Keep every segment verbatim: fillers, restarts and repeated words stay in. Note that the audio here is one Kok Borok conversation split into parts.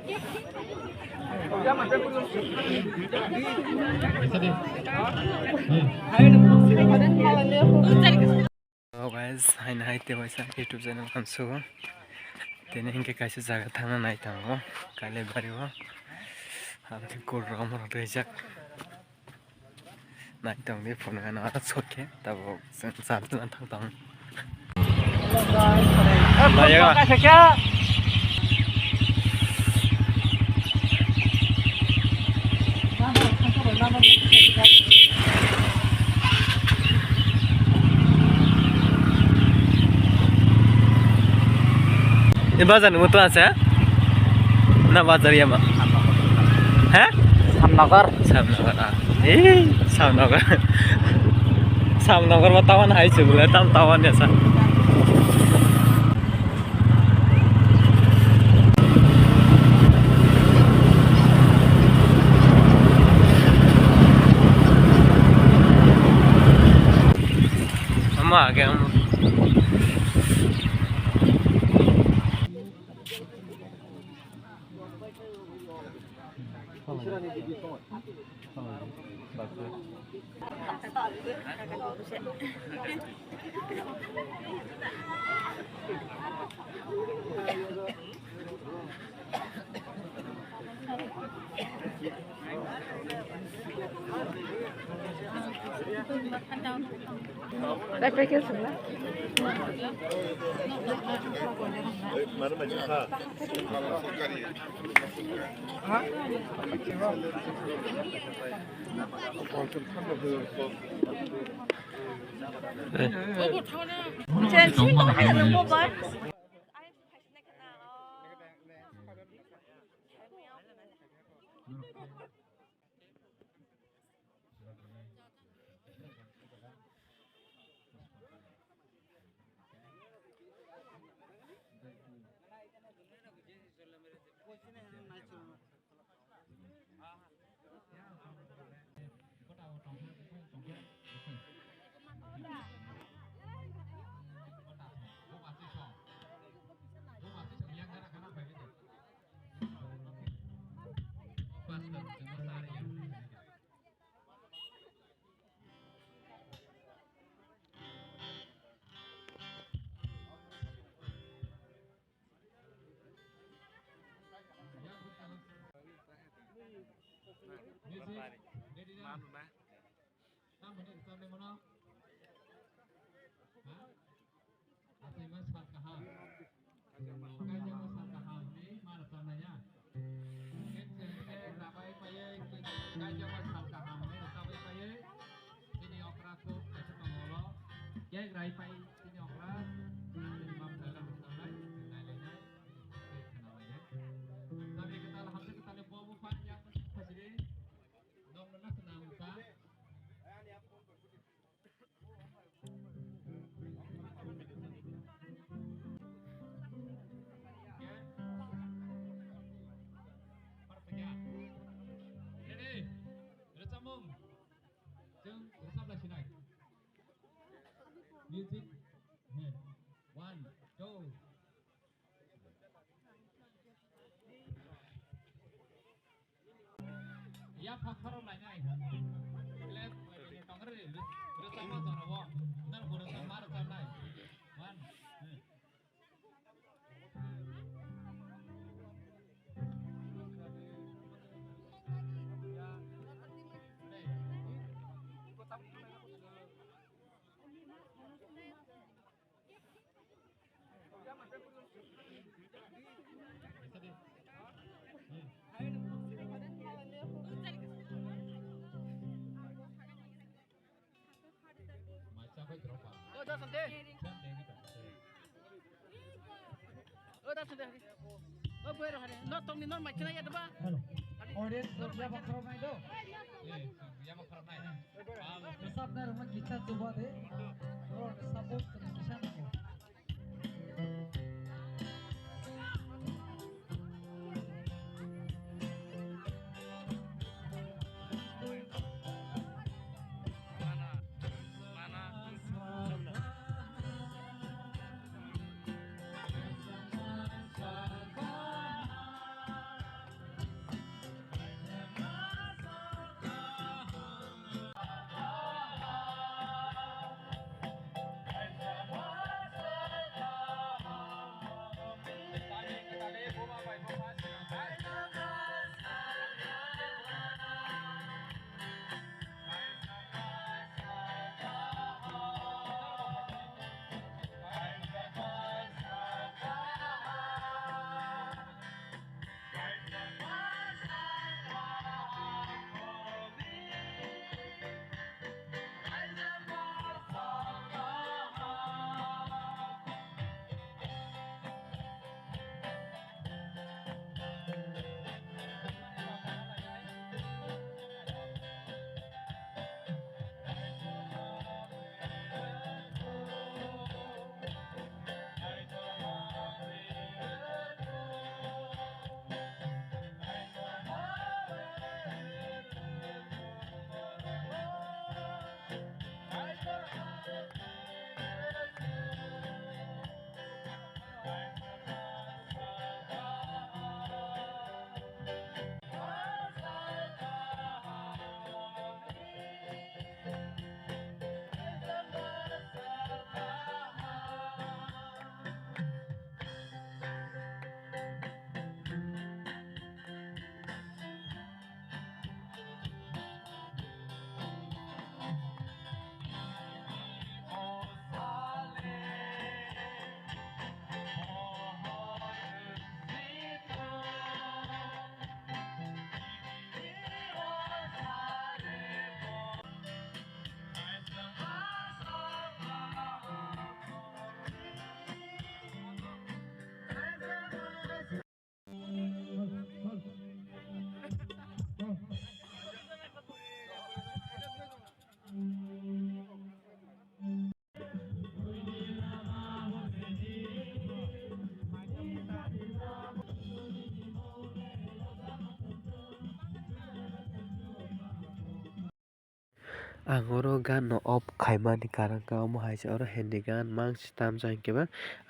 Hello guys, haino hai tei waisa YouTube channel hamsugo. Tini hinkhe kaisa jaga thangna nai tongo, Kailaibari o. Aboni kurok rok rijak. Nai tong di phone gana aro sok khe tabuk chwng chal chwng thang tong. E bazar ni mutu asa? Na bazar ya ma? Ha? Samnagar. Samnagar ah. Eh, Samnagar. Samnagar ma tawan hai chubule tam tawan ya sa. Ama age ama. Tamoni rwchapnai mano? Ha? Achaima sal kaham. Kaijakma sal kaham hinwi ma rwchapnai ya? Khe chwng khe rabai paiwi kaijakma sal kaham hinwi rwchapwi paiwi chini okra kuk kaisa tongo ulo. Cake rai pai chini okra. Chini mam khaila rwchapnai, chwng nailainai, tei khnalainai. Tamni kwtal hamjak kwtalni bo buphang yak phasiri. Nokno na swnam wngkha. Ready? Rwchapmung. Chwng rwchap lai sinai. Music. One, two. Yapha khorok lainai. Ble, tongre, rwchapma jorabo. Nang bo rwchapma rwchapnai. One, two. Hello. Audience, ya, bakal main do. Sabna rumah kita coba deh. Bro, support ke sana. Ang oro gan no off khaimani karon khe omo hai se oro hindi gan mangsi tamjak hinkhe ba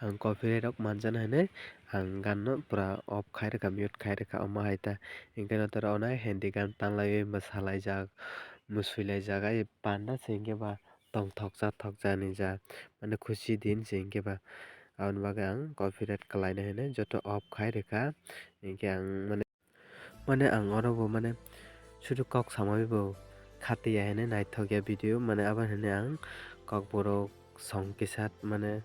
ang copyright rok manjana hinwi ang gan no pura off khai rwkha, mute khai rwkha omo hai ta. Hinkhe no toro onai hindi gan tanglaiwi mwsalaijak, mwswilaijak ai panda se hinkhe ba tongthokjak thokjak ni ja mane khusi din se hinkhe ba. Aboni bagwi ang copyright kwlaina hinwi joto off khai rwkha hinkhe ang mane. Mane ang oro bo mane sudu kok samai bo khatiya hinwi naithok ya video, mane abo hinwi ang kokborok song kisa mane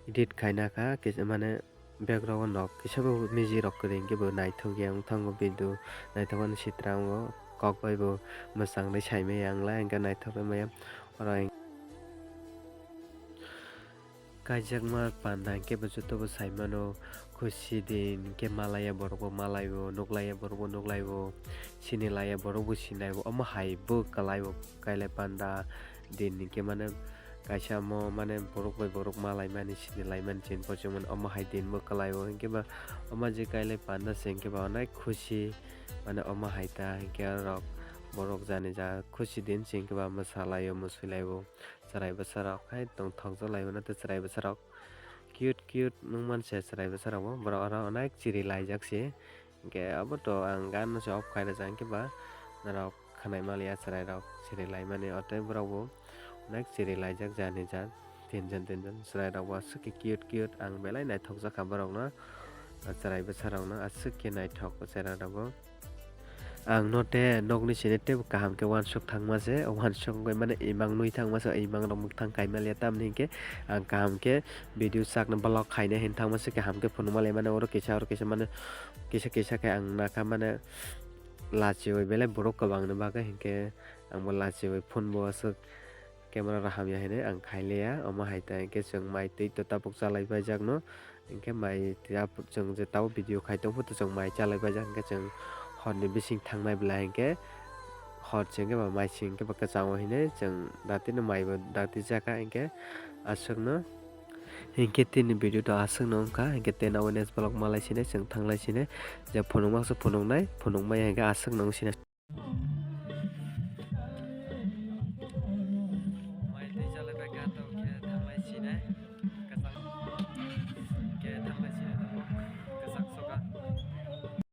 edit khaina kha, kisa mane background o nok kisa bo miji rok kwrwi hinkhe bo naithok ya wng thango video naithok mani sitra wngo kok bai bo mwchang ri saimaya wng lai hinkhe naithok ri maya oro. Kaijakma panda hinkhe bo joto bo saimano, khusi din hinkhe malaiya borok bo malaibo, nuklaiya borok bo nuklaibo, sinilaiya borok bo sinilaibo, omo hai bo kwlaibo kailai panda din hinkhe mane kaisa omo mane borok bai borok malaimani sinilaimani chini pochongmani omo hai din bo kwlaibo hinkhe ba omo je kailai panda se hinkhe ba onek khusi mane omo hai ta hinkhe oro borok jani ja khusi din se hinkhe ba mwsalaio mwswilaibo. Chwrai bwsarok hai tongthokjak lai mano tei chwrai bwsarok cute cute nung manse chwrai bwsarok bo borok oro onek chiri laijak se hinkhe abo to ang gan no se off khai rwjak hinkhe ba norok khwnai maliya chwrai rok chiri lai mani o tei borok bo onek chiri laijak jani ja tinjon tinjon chwrai rok bo aswk khe cute cute ang belai naithok jak kha borok no chwrai bwsarok no aswk khe naithok chwrai rok bo. Ang no tei nokni sini teibo kaham khe uansuk thangma se, uansuk wngwi mano imang nui thangma se, imang rok mwkhang kaima liya, tamni hinkhe ang kaham khe video sakno vlog khaina hin thangma se, kaham khe phunukma lai mano, oro kisa, oro kisa mano, kisa kisa khe ang nakha mano lachiui belai borok kwbangni bagwi, hinkhe ang bo lachiui phone bo aswk camera rok hamya hinwi ang khailiya, omo hai ta hinkhe chwng mai twi to tabuk chalai paijak no. Hinkhe mai tei chwng je tabuk video khai tong phuto chwng mai chalai paijak hinkhe chwng horni bising thangnai bwla hinkhe hor se hinkhe ba mai se hinkhe ba kwchango hinwi chwng datino mai bo dati jakha hinkhe aswkno. Hinkhe tini video to aswkno wngkha hinkhe tei nokni next vlog malai sini chwng thanglai sini je phunukma se phunuknai phunukmaya hinkhe aswkno wng sini.